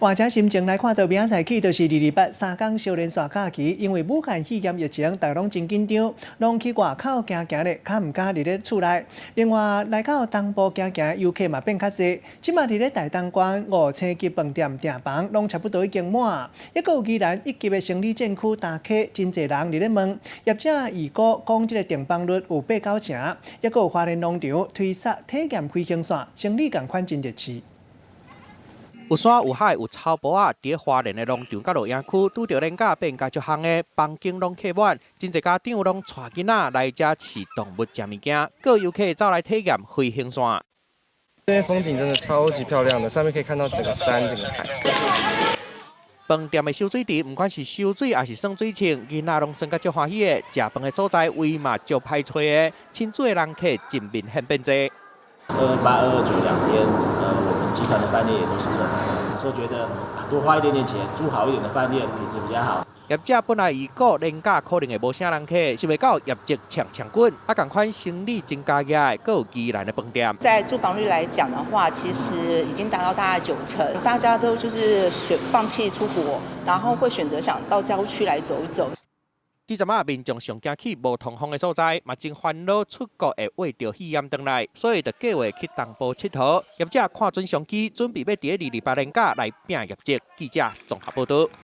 換隻心情來看到明仔載起，就是二二八三工小連續假期，因為武漢肺炎疫情，大家攏真緊張，攏去外口行行咧，較毋敢佇咧厝內。另外，來到東部行行遊客嘛變較濟，這馬佇咧台東縣五星級飯店訂房攏差不多已經滿。抑閣有宜蘭一級的生理戰區大溪，真濟人佇咧問，業者預估講這個訂房率有八九成。抑閣有花蓮農場推設體驗飛行傘，生理仝款真熱刺。有山有海有草埔仔，佇花蓮的農場佮露營區，拄著連假變甲足夯的，房間攏客滿，真濟家長攏帶囡仔來遮試動物食物件，閣有遊客走來體驗飛行傘。這邊風景真的超級漂亮的，上面可以看到整個山、整個海。飯店的泅水池，毋管是泅水抑是耍水槍，囡仔攏耍甲足歡喜的。食飯的所在位嘛足歹揣的，親子的人客真明顯變濟。 228、2292天，我們集團的飯店也都是客滿，所以覺得多花一點點錢住好一點的飯店，品質比較好。業者本來預估連假可能會無啥人客，想袂到業績衝衝滾，啊，仝款生理真加業的，閣有宜蘭的飯店。在住房率來講的話，其實已經達到大概九成，大家都就是選放棄出國，然後會選擇想到郊區來走一走。這陣仔民眾上驚去無通風的所在，嘛真煩惱出國會穢著肺炎轉來，所以就計劃去東部𨑨迌。業者看準商機，準備欲佇二二八連假來拼業績。記者綜合報導。